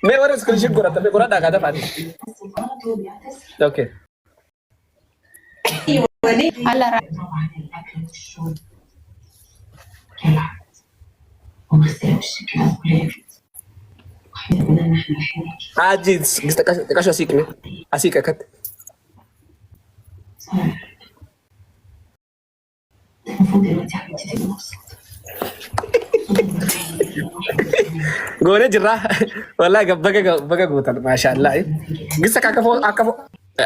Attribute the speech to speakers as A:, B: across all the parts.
A: Mee warra iskiriishin godhata mee godhadhaa kaa dafaati. Okay.
B: Alla
A: Haajii xiqqasho asii qime asii qakkatti. Goonee jirra. Wallahi baga baga gootan maashaallah. Gisa akka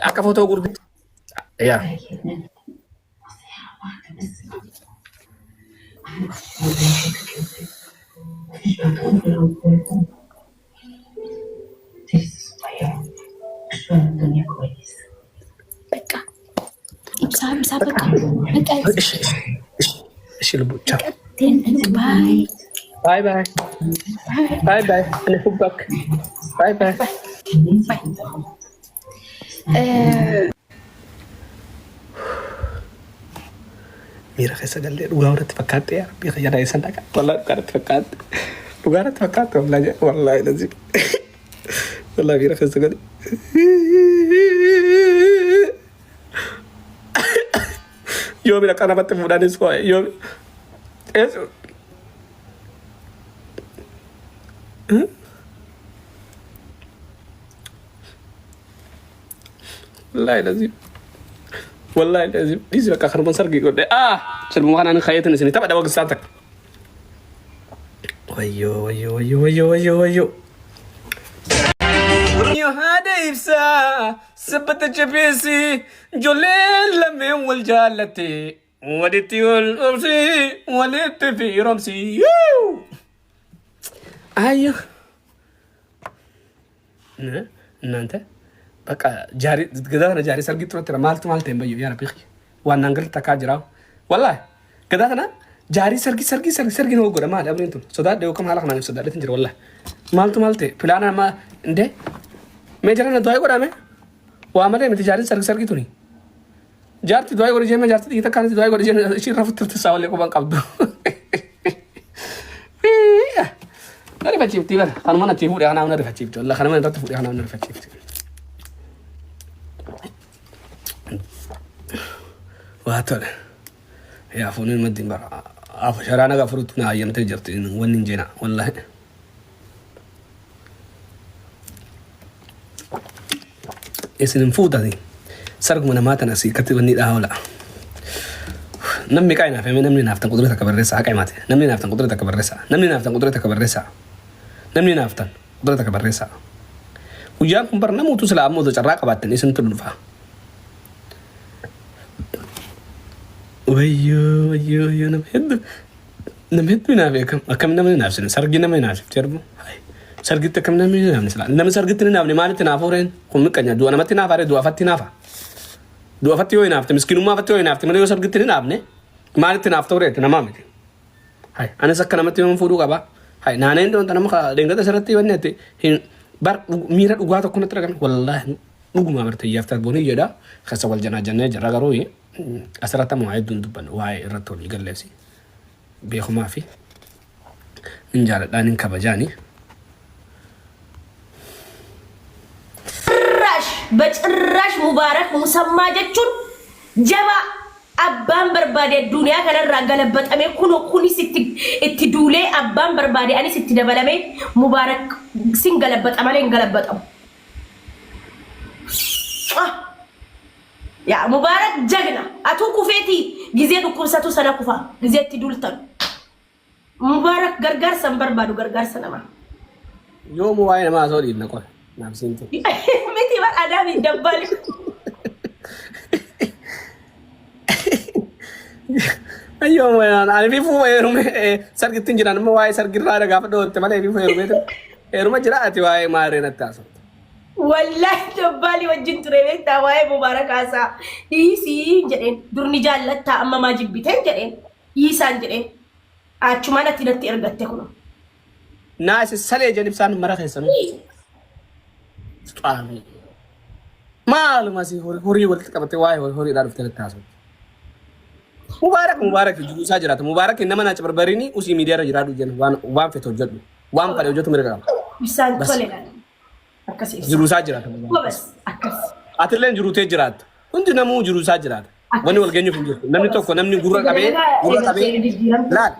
A: akka footoo gurgurtu. Yaa.
B: በቃ ibsaa ibsaa በቃ በቃ
A: እሺ እሺ እሺ ልቡ ቻው።
B: ባይ
A: ባይ ባይ ባይ ባይ እኔ ሁባክ ባይ ባይ።
B: ባይ
A: Miira keessa gallee dhugaa irratti fakkaatte yaa rabbii kiyya na eessan dhaqa. Wallahi dhugaa irratti fakkaatte. Dhugaa irratti fakkaatte wallahi wallahi lazim. Wallahi miira keessa galee. Yoomi dhaqa namatti fuudhanis yoomi. Eessu. Wallahi lazim. Wallahi lazim. Dhiisi bakka kanuma sargii godhe. Ah! Sirbuma kanaan kayeetin isin tapha dhawa gisaan takka. Wayyoo wayyoo wayyoo wayyoo wayyoo wayyoo. Yoo haadha ibsaa sabbata jabeessi ijoolleen lameen wal jaallatte walitti wal obsi walitti fiiromsi. Ayyo. እናንተ በቃ ጃሪ ገዳ kana jaarii sargii turatti maaltu maal ta'e hin bayyu yaa rabbi waan naan galti takkaa jira wallahi gadaa kana jaarii sargii sargii sargii sargii nama godha maali abriin tun sodaadhe yookaan haala kanaan sodaadheetin jira wallahi maaltu maal ta'e pilaana ma indee mee jara na du'aa godhame waa malee miti jaariin sargii sargii tuni jaarti du'aa godhe jemme jaarti xiyyi takkaan du'aa godhe jemme ishii irra futturti isaa wallee quban qabdu. Na rifachiifti bara kanuma natti fuudhe kanaaf na rifachiifti wallahi kanuma irratti fuudhe kanaaf na rifachiifti. Waa tole. Yaa fuuniin maddiin bara afu sharaa naga furutti na hayyamtee jirti wanni hin jeena wallahi. Isin hin fuutani sarguma namaa tana asii akkatti wanni dhaa oola. Namni meeqaa hinaaf hime namni hinaaftan quxurii takka barreessaa haqa himaate namni hinaaftan quxurii takka barreessaa namni hinaaftan quxurii takka barreessaa namni hinaaftan quxurii takka barreessaa. Guyyaan kun bar namuutu silaa ammoo osoo carraa qabaattan isintu dhufa. Wayyoo wayyoo wayyoo nama hedduu nama hedduu hinaafe akkam akkam nama hinaafsine sargii nama hinaafsifti arbu. Sargitti akkam namni hinaafne silaa namni sargitti hin hinaafne maalitti hinaafuu reen kun miqqanya du'a namatti hinaafa ree du'a afatti hinaafa. Du'a afatti yoo hinaafte miskinummaa afatti yoo hinaafte malee yoo sargitti hin hinaafne maalitti hinaafta reetti namaa miti. Hai anis akka namatti yoon fuudhuu qaba. Hai naaneen doonta nama deengata asirratti wanni ati hin bar miira dhugaa tokko natti dhagame wallaahi dhuguma barte yaafta bonii jedha keessa wal janaa jennee jirra garuu asirratti ammoo waa hedduun dubbannu waa'ee irratti walii galleessi beekumaa fi nin jaaladhaa nin kabajaani.
C: ጭራሽ በጭራሽ ሙባረክ ሙሰማ jechuun jabaa abbaan barbaade addunyaa kanarraa galabbaxamee kunoo kunis itti itti duulee abbaan barbaade anis itti dabalamee Mubaarak sin galabbaxa malee hin galabbaxamu. Yaa Mubaarak jagna atuu kufeetii gizee dhukkubsatu sana kufa gizee itti duultan. Mubaarak gargaarsa hin barbaadu gargaarsa namaa.
A: Yoomuu waa'ee namaa osoo dhiifna qofa. Naaf siintu.
C: Miti bar adaami dabbaali.
A: Ayyoo ani bifuu heerume sargitti hin jiran immoo waa'ee sargirraa gaafa dhootte malee bifuu heerumee heeruma jira ati waa'ee maarree natti haasofta.
C: Wallaahi dabbaali wajjin ture beektaa waa'ee Mubaarak haasaa. Dhiisii jedheen durni jaallattaa amma maa jibbiteen jedheen dhiisaan jedheen. Achumaan ati natti ergatte kun.
A: Naa isin salee jedhan ibsaan mara keessanuu. Qaamii. Maaluma si horii walitti qabattee waa'ee horiidhaa dhuftee natti haasofte. Mubaarak Mubaarak jiruu isaa jiraata. Mubaarak nama naa cabarbarini usii miidiyaa irra jiraadhu jenna waan waan fete hojjedhu. Waan fedhe hojjetu mirga qaba.
C: Ibsaan
A: Bas.
C: tole. Akkas ibsa.
A: Jiruu isaa jiraata.
C: Gobas akkas.
A: Atilleen jiruutee jiraatta. Hundi namuu jiruu isaa jiraata. Wanni wal geenyuuf hin jirtu. Namni tokko namni gurra qabee gurra qabee laal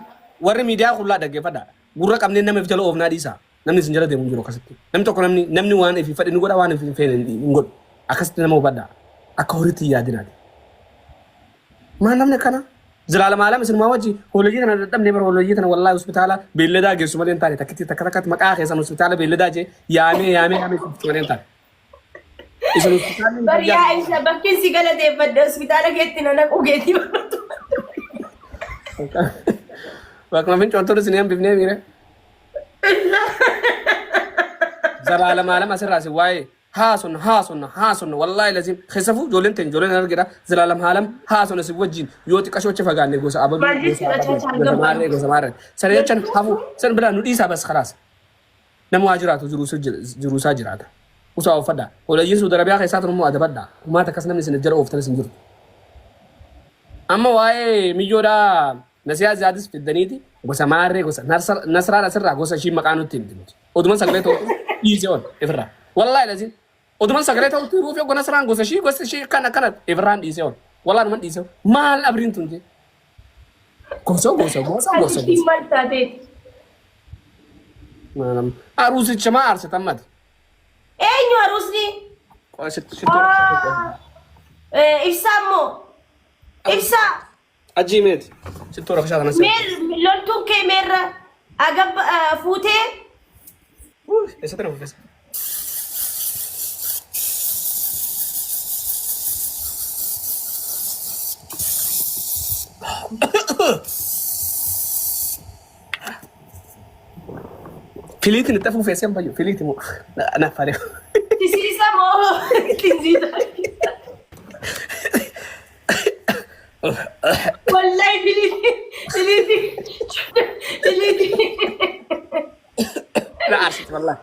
A: warri miidiyaa kun laa dhaggeeffadha. Gurra qabnee nama if jala oofnaa dhiisaa. Namni isin jala deemu hin jiru akkasitti. Namni tokko namni namni waan ifii fedhe ni godha waan ifii hin feene hin godhu. Akkasitti nama hubadhaa. Akka horiitti hin yaadinaati. Maal namni akkana? Zilaalama alam isinumaa wajji hooloyyii tana dadhabnee bara hooloyyii tana wallaahi hospitaala beelladaa geessu malee hin taane takkitti takka takkatti maqaa keessan hospitaala beelladaa jee yaamee yaamee yaamee isin malee hin taane. Isin hospitaalli
C: Bariyaa ibsa bakki si galateeffadhe hospitaala keetti na naquu keetii barbaadu.
A: Bakkuma fincoon isin hambifnee miire. Zalaalama alam asirraa isin waa'ee haasonna haasonna haasonna wallaahi lazim keessafuu ijoolleen teenya ijoolleen argina zalaalam haalam haasonna isin wajjin yoo xiqqashoo achi fagaanne gosa abaluu
C: Maal
A: gosa
C: jechuudha
A: abaluu
C: chaachaan
A: gosa
C: gabbaan?
A: maarree gosa maarree sana jechan hafu san biraa nu dhiisaa bas khalaas. Nama waa jiraatu jiruu isaa jiraata. Usaa uffadhaa. Hooleyyiin Suudi Arabiyaa keessaa tun immoo adabadhaa. Humaata akkas namni isin jala ooftanis hin jiru. Amma waa'ee miyyoodhaa Nasiyaa Ziyaadis fiddaniiti gosa maarree gosa Nasraan asirraa gosa ishii maqaa nutti himti nuti. Oduman sagalee ta'utu dhiisee ol ifirraa. Wallaahi laziin oduman sagalee ta'utu ruufii oggo Nasraan gosa ishii gosa ishii akkana akkana ifirraan dhiisee ol. Wallaahi numan dhiisee ol. Maal abriin tun jee. Gosa gosa gosa
C: Ati
A: gosa
C: ishiin
A: gosa.
C: maal taateeti?
A: Maal aruusicha maa aarsitan mati?
C: Eenyu aruusni?
A: Qoy sitti sitti
C: Ibsaa immoo. Ibsaa.
A: Ajii meeti. Sitti rakashaa kana
C: Meer loltuun kee meerra agab fuutee
A: Eessatti na fuufessa? Filiitiin itti afuufeessee hin fayyu. Filiiti moo na fare.
C: tisiisa moo tinsiisa? Wallahi filiiti filiiti filiiti.
A: Na aarsiti wallahi.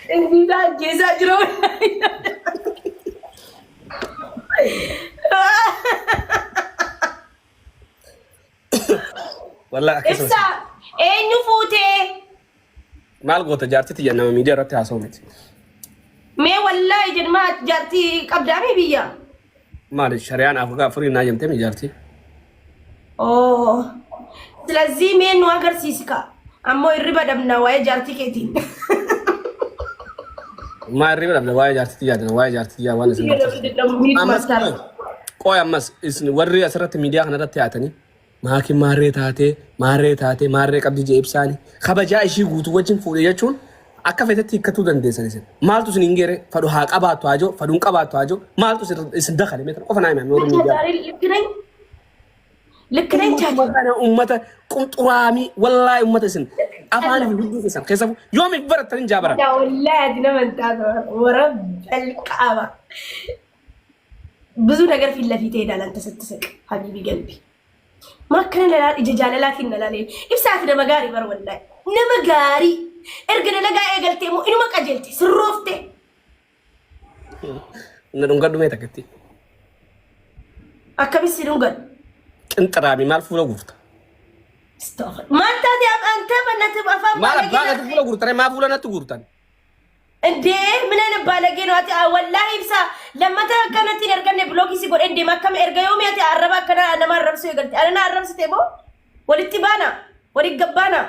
C: Tinsiisa ajjeesaa jira wallahi.
A: Wallahi akkasuma.
C: Ibsaa eenyu fuutee?
A: Maal goota jaartii tiyya nama miidiyaa irratti haasa'u miti.
C: Mee wallaahi jedhmaa jaartii qabdaamii biyya?
A: Maali shari'aan afurii afurii naa jemtee mi jaartii?
C: Oh. Silazii mee nu agarsiisi kaa. Ammoo hirriba dhabna waa'ee jaartii keetiin.
A: Maa hirriba dhabda waa'ee jaartii tiyyaa dina waa'ee jaartii tiyyaa waan isin barsiisu. Ammas qoy ammas isin warri asirratti miidiyaa kanarratti haatanii maakin maarree taatee maarree taatee maarree qabdi jee ibsaani kabajaa ishii guutuu wajjin fuudhe jechuun akka feetetti hiikkatuu dandeessan isin. Maaltu isin hin geere fadhu haa qabaattu haa jiru fadhu hin qabaattu haa jiru maaltu isin dakale meetira qofa naa himame warri miidiyaa.
C: ልክ ነኝ ልክ ነኝ ቻቻ
A: Kana ummata qunxuraamii wallaahi ummata isin afaan fi hudduu keessan keessafuu yoomiif barattan hin jaabaran.
C: ያ ወላሂ አድነ መንጣት ወረብ አልቃባ ብዙ ነገር ፊት ለፊት ይሄዳል። አንተ ስትስቅ ሀቢቢ ገልቢ ማከነ ለላ ija jaalalaatiin na laalee ibsaati nama gaarii bar wallahi nama gaarii erga dalagaa eegaltee immoo inuma qajeelte sirroofte
A: Na dhungadhu mee takkatti.
C: akkamis si dhungan
A: Qinxiraamii maal fuula guurta?
C: maal taate አንተ በእናትህ afaan
A: Maal
C: ባለጌ
A: abbaa
C: ነህ
A: gati fuula guurtane maa fuula natti guurtan?
C: እንዴ ምን አይነት ባለጌ ነው? አቲ ወላሂ ibsa lammata akkanatti hin erganne bilookii si godhen deema akkam erga yoomi ati arraba akkana nama arrabsuu eegalte ana na arrabsite moo walitti baana walitti gabbaana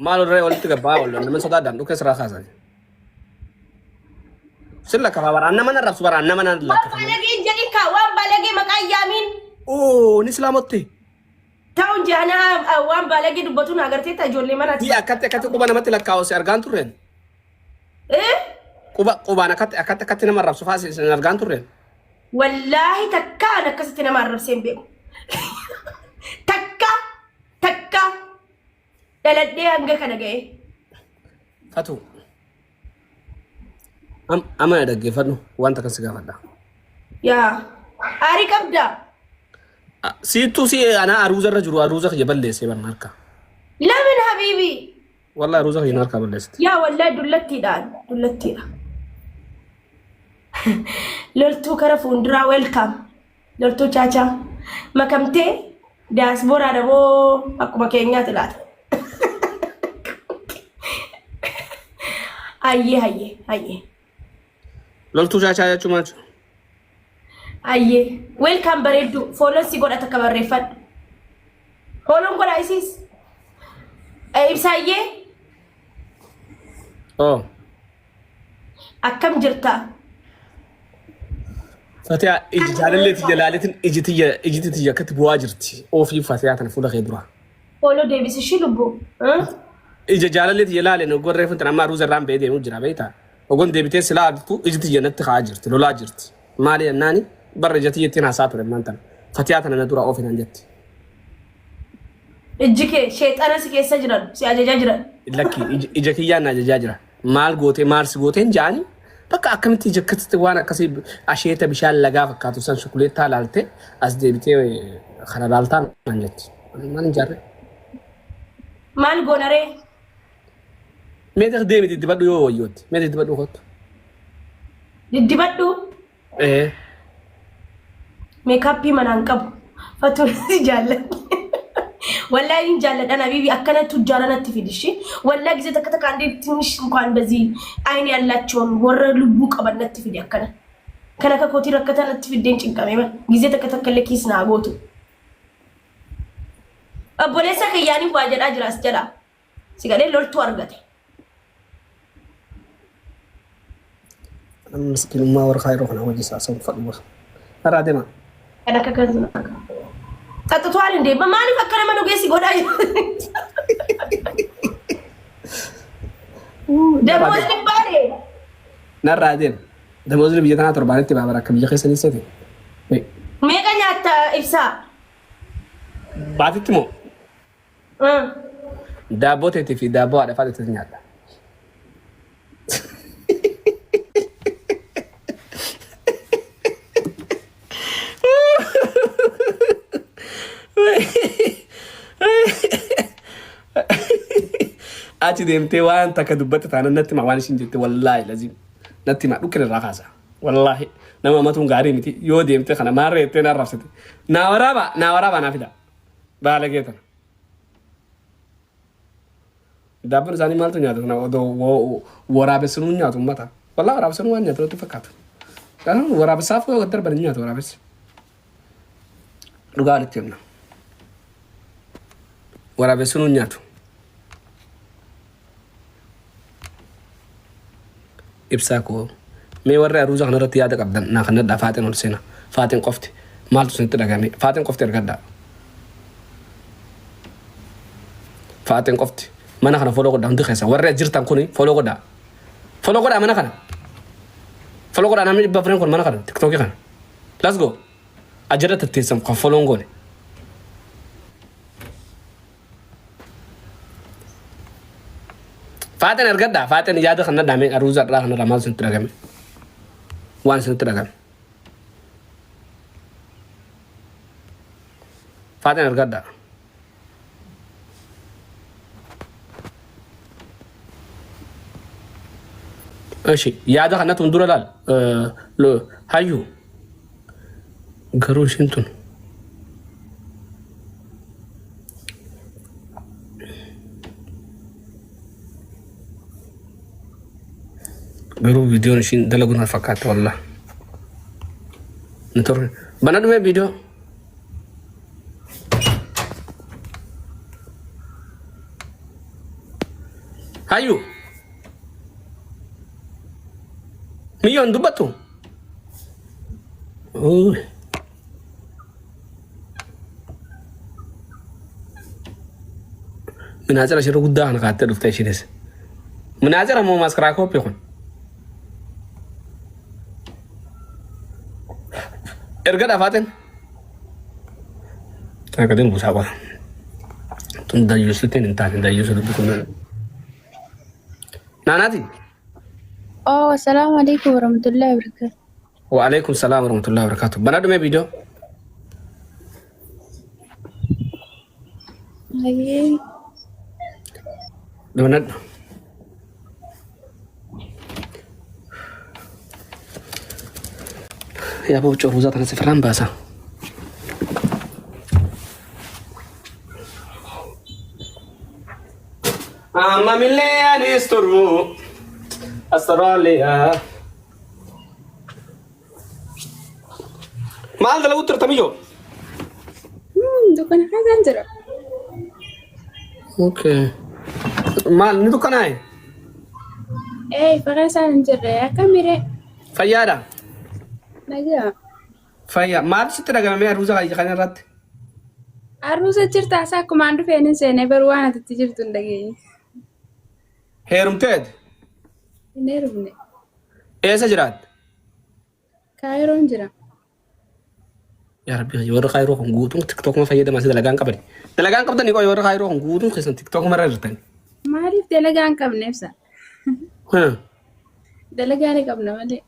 A: Maal irree walitti gabbaa oolu nama sodaadhaan dhukkee siraa kaasan. Sin lakkafa baraan nama narrabsu baraan nama nan
C: waan
A: lakkafa.
C: baalagee hin jedhin kaa waan baalagee maqaa hin yaamiin
A: Oo ni islaamotti.
C: ta'uun jaana waan baalagee dubbatuun agarteetta ijoollee manaati.
A: Biyya akkatti akkatti quba namatti lakkaa'u si argaan turreen. Quba qubaan akkatti akkatti akkatti nama arrabsu fa'aa si argaan turreen.
C: Wallaahi takka an akkasitti nama arrabsee hin beeku. Takka takka dhaladhee hanga kana ga'e.
A: Fatu. Amana dhaggeeffadhu wanta kan si gaafadha.
C: Yaa aarii qabdaa.
A: Siittuu si anaa aruuza irra jiru aruuza kiyya balleessee barna harka.
C: Lamin habiibi.
A: Wallahi aruuza kiyya harkaa balleessite.
C: Yaa wallahi dullattiidhaan dullattiidha. Loltuu kara fuulduraa welcome. Loltuu chaachaa makamtee Diyaasbooraadha moo akkuma keenyaati laata? Ayyee ayyee ayyee.
A: Loltuu shaashaa jechuun maal jechuudha?
C: Ayyee. Welcome bareedduu. Follow si godha takka barreeffadhu. Follow godha isiis. Ibsaayyee
A: Oh.
C: akkam jirta?
A: Fatiyaa iji jaalallee tiyya laaleetiin iji tiyya iji tiyya akkatti bu'aa jirti. Oofii Fatiyaa tana fuula kee dura.
C: Follow deebisi ishii lubbuu.
A: Ija jaalallee tiyya laaleen oggoon reefu tana amma aruuza irraan ba'ee deemuu jira beektaa. Oggoon deebitee silaa argitu iji tiyya natti ka'aa jirti lolaa jirti. Maali jennaani barra ija tiyya ittiin haasaa ture ammaan tana. Fatiyaa tana na dura oofi naan jetti.
C: Ijji kee sheexana si keessa jiran si ajajaa jiran.
A: Lakki ija kiyyaan na ajajaa jira. Maal gootee maal si gooteen ja'anii bakka akkamitti ija akkasitti waan akkasii asheeta bishaan lagaa fakkaatu san shukuleettaa laalte as deebitee kana laaltaa naan jetti. Maal hin jaarree?
C: Maal goonaree?
A: Mee deemi diddibadhu yoo wayyootti. Mee diddibadhu kottu.
C: Diddibadhu.
A: Ee.
C: Meekaappii manaan qabu. Fatuun si jaalladha. Wallahi hin jaalladha habibi akkana tujjaara natti fidishi. Wallahi ጊዜ takka takka አንዴ ትንሽ እንኳን እንደዚህ አይን ያላቸውን warra lubbuu qaban natti fidi akkana. Kan akka kootii rakkata natti fiddeen cinqame man. ጊዜ takka takka illee kiis naa gootu. Obboleessa kiyyaanii waa jedhaa jira as jedha. Si galee loltuu argate.
A: Miskiinummaa warra yeroo kana hojii isaa san fadhu. Irraa deema.
C: Kan akka kan ጠጥቷል እንዴ? Maaliif akka nama dhugeessi godhaa Damoosni baadhe.
A: Narraa deema. Damoosni biyya tanaa torbaanitti baabara akka biyya keessanii seete.
C: Meeqa nyaatta ibsaa?
A: Baatitti moo? Daabboo teetii fi daabboo haadha faadha teetii nyaadha. Achi deemtee waan takka dubbatte taanaan natti hima waan ishiin jette wallaahi lazim natti hima dhukkina irraa kaasa wallaahi nama amatuun gaarii miti yoo deemte kana maarree jettee na arrabsite naa waraabaa naa waraabaa naa fida baala kee tana. Daabboon isaanii maaltu nyaata kana odoo waraabessinuu nyaatu ummata. Wallaahi waraabessinuu waan nyaatu natti fakkaatu. Waraabessaaf yoo darban hin nyaatu waraabessi. Dhugaa walitti himna. Waraabessinuu nyaatu. Ibsaa koo mee warri aruuza kanarratti yaada qabdan naa kanadhaa faaxeen ol seena. Faaxeen qofti maaltu isinitti dhagahame? Faaxeen qofti ergadhaa. Faaxeen qofti mana kana follow godhaa hundi keessa warri as jirtan kuni follow godhaa. Follow godhaa mana kana. Follow godhaa namni 400 kun mana kana tiktookii kana. Let's go. Ajara tatteessan kan follow hin goone. Faaxeen ergadhaa. Faaxeen yaada kana dhaame aruuza dhaa kanarraa maal isinitti dhagahame? Waan isinitti dhagahame. Faaxeen ergadhaa. Eshi yaada kanatu dura laal hayyu garuu ishiin tun garuu viidiyoon ishiin dalaguun na fakkaata wallah. Ni turre. Bana dhumee viidiyoo. Hayyu. Miyyoon dubbattu. Uy. Minaacira shirra guddaa kana kaattee dhufte ishiinis. Minaacira moo maskaraa kooppii kun? Erga dhafaateen. Akkasiin buusaa qola. Tun dayyuusutti hin taane dayyuusu dubbi kun. Naanaati.
B: Oh, assalamu alaikum warahmatullahi wabarakatuh.
A: Wa alaikum salaam warahmatullahi wabarakatuh. Banaa dhumee viidiyoo.
B: Ayyee.
A: Banadhu. Yaa boo ruuzaa tana sifirraan baasa. Ammamillee anis turu Austraaliyaa. Maal dalagu turta miyyoo?
B: Dukkana keessan jira.
A: Okay. Maal ni dukkanaa'e?
B: Ee ifa keessaan hin jirre akkamiree?
A: Fayyaadha.
B: Nagaa.
A: Fayyaa. Maal sitti dhagahame aruuza kana irratti?
B: Aruusa jirta asa akkumaan dhufeen hin seenee garuu waan ati itti jirtu hin dhageenye.
A: Heerumteet?
B: Hin heerumne.
A: Eessa jiraatte?
B: Kaayiroon jira.
A: Yaa Rabbi warra kaayiroo kun guutuun tiktookuma fayyadamaa si dalagaan qabani. Dalagaan qabdanii qoy warra kaayiroo kun guutuun keessan tiktookuma irra jirtan.
B: Maaliif dalagaa hin qabne ibsa? Dalagaa ni qabna malee.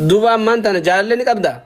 A: Duuba ammaan tana jaalallee ni qabdaa?